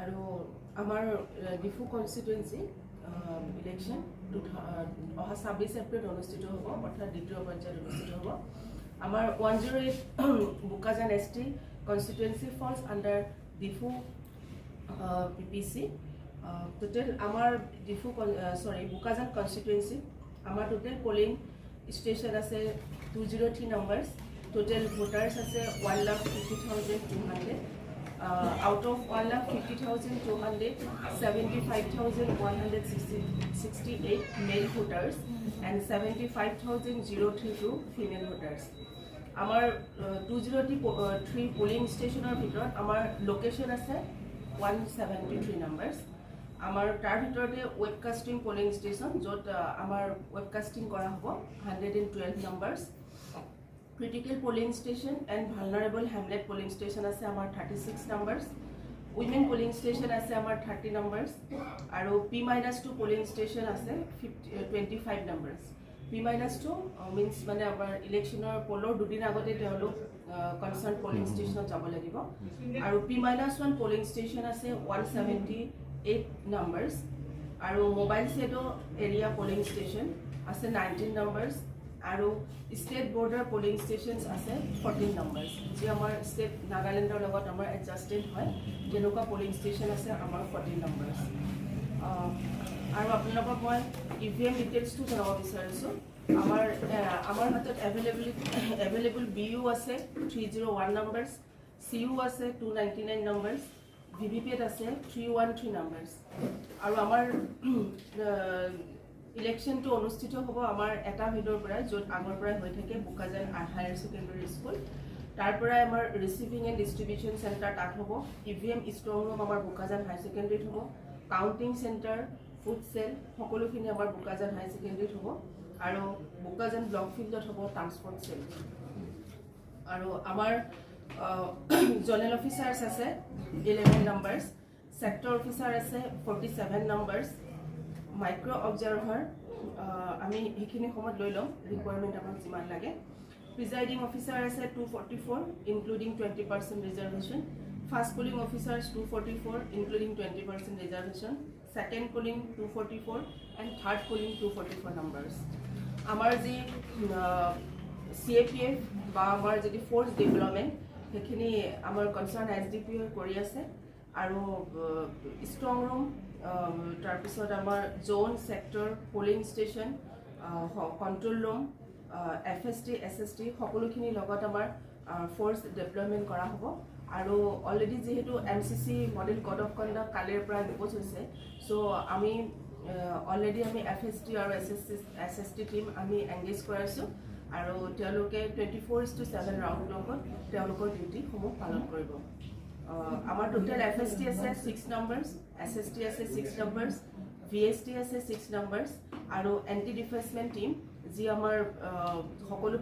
আৰু আমাৰ Diphu constituency election অহা 26 এপ্ৰিলত অনুষ্ঠিত হ'ব, অৰ্থাৎ দ্বিতীয় পৰ্যায়ত অনুষ্ঠিত হ'ব। আমাৰ 108 Bokajan ST constituency falls under Diphu PPC। Total আমাৰ ডিফু, চৰি, বোকাজান কনষ্টিটুৱেঞ্চি আমাৰ টোটেল পলিং ষ্টেচন আছে 203 numbers। Total voters আছে 1,50,200। Out of 1,50,200, 75,168 male voters and 75,032 female voters। আমাৰ 203 পলিং ষ্টেচনৰ ভিতৰত আমাৰ লোকেশ্যন আছে 173 নাম্বাৰ্ছ। আমাৰ তাৰ ভিতৰতে ৱেবকাষ্টিং পলিং ষ্টেচন, য'ত আমাৰ ৱেবকাষ্টিং কৰা হ'ব, 112 numbers। Critical polling station and vulnerable hamlet polling station আছে আমাৰ 36 নাম্বাৰ্ছ। উইমেন পলিং ষ্টেচন আছে আমাৰ 30 নাম্বাৰ্ছ আৰু P-2 polling station আছে 50 25 numbers। P-2 means মানে আমাৰ ইলেকশ্যনৰ পলৰ দুদিন আগতে তেওঁলোক কনচাৰ্ণ পলিং ষ্টেচনত যাব লাগিব। আৰু P-1 polling station আছে 178 নাম্বাৰ্ছ আৰু mobile shadow area polling station আছে 19 নাম্বাৰ্ছ আৰু ষ্টেট বৰ্ডাৰ পলিং ষ্টেচনছ আছে 14 নাম্বাৰ্ছ, যি আমাৰ ষ্টেট নাগালেণ্ডৰ লগত আমাৰ এডজাষ্টেড হয়, তেনেকুৱা পলিং ষ্টেচন আছে আমাৰ 14 নাম্বাৰ্ছ। আৰু আপোনালোকক মই ইভিএম ডিটেইলছটো জনাব বিচাৰিছোঁ। আমাৰ হাতত এভেইলেবল বিইউ আছে 301 নাম্বাৰ্ছ, চিইউ আছে 299 নাম্বাৰ্ছ, ভিভিপেট আছে 313 নাম্বাৰ্ছ। আৰু আমাৰ ইলেকশ্যনটো অনুষ্ঠিত হ'ব আমাৰ এটা ভেন্যুৰ পৰাই, য'ত আগৰ পৰাই হৈ থাকে, বোকাজান হায়াৰ ছেকেণ্ডেৰী স্কুল। তাৰ পৰাই আমাৰ ৰিচিভিং এণ্ড ডিষ্ট্ৰিবিউশ্যন চেণ্টাৰ তাত হ'ব। ইভিএম ষ্ট্ৰং ৰুম আমাৰ বোকাজান হায়াৰ ছেকেণ্ডেৰীত হ'ব। কাউণ্টিং চেণ্টাৰ, ফুড চেল সকলোখিনি আমাৰ বোকাজান হায়াৰ ছেকেণ্ডেৰীত হ'ব আৰু বোকাজান ব্লক ফিল্ডত হ'ব ট্ৰান্সপৰ্ট চেল। আৰু আমাৰ জ'নেল অফিচাৰ্ছ আছে 11 নাম্বাৰ্ছ, ছেক্টৰ অফিচাৰ আছে 47 নাম্বাৰ্ছ, মাইক্ৰ' অবজাৰ্ভাৰ আমি সেইখিনি সময়ত লৈ ল'ম, ৰিকুৱাৰমেণ্ট আমাক যিমান লাগে। প্ৰিজাইডিং অফিচাৰ আছে 244, including 20% reservation। First polling officers 244, including 20% reservation, second polling 244 and third polling 244 numbers। আমাৰ যি চিএপিএফ বা আমাৰ যদি ফ'ৰ্চ ডেভেলপমেণ্ট, সেইখিনি আমাৰ কনচাৰ্ণ এছডিপিঅ' কৰি আছে। আৰু ষ্ট্ৰং ৰুম, তাৰপিছত আমাৰ zone, sector, polling station, control room, FST, SST সকলোখিনিৰ লগত আমাৰ ফ'ৰ্চ ডেপ্লয়মেণ্ট কৰা হ'ব। আৰু অলৰেডি যিহেতু MCC, model code of conduct, কালিৰ পৰা ইম্প'জ হৈছে, চ' আমি অলৰেডি আমি এফএছটি আৰু এছএছটি টীম আমি এংগেজ কৰাইছোঁ আৰু তেওঁলোকে 24:7 ৰাউণ্ড ক্লকত তেওঁলোকৰ ডিউটিসমূহ পালন কৰিব। আমাৰ টোটেল এফএছটি আছে ছিক্স নাম্বাৰ্ছ, এছএছটি আছে ছিক্স নাম্বাৰ্ছ, ভিএছটি আছে ছিক্স নাম্বাৰ্ছ আৰু এণ্টি ডিফেচমেণ্ট টীম, যি আমাৰ সকলো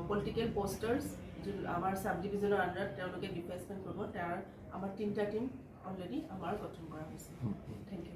পলিটিকেল পষ্টাৰ্ছ যোন আমাৰ চাব ডিভিজনৰ আণ্ডাৰত তেওঁলোকে ডিফেচমেণ্ট কৰিব, তাৰ আমাৰ তিনিটা টীম অলৰেডি আমাৰ গঠন কৰা হৈছে। Thank U.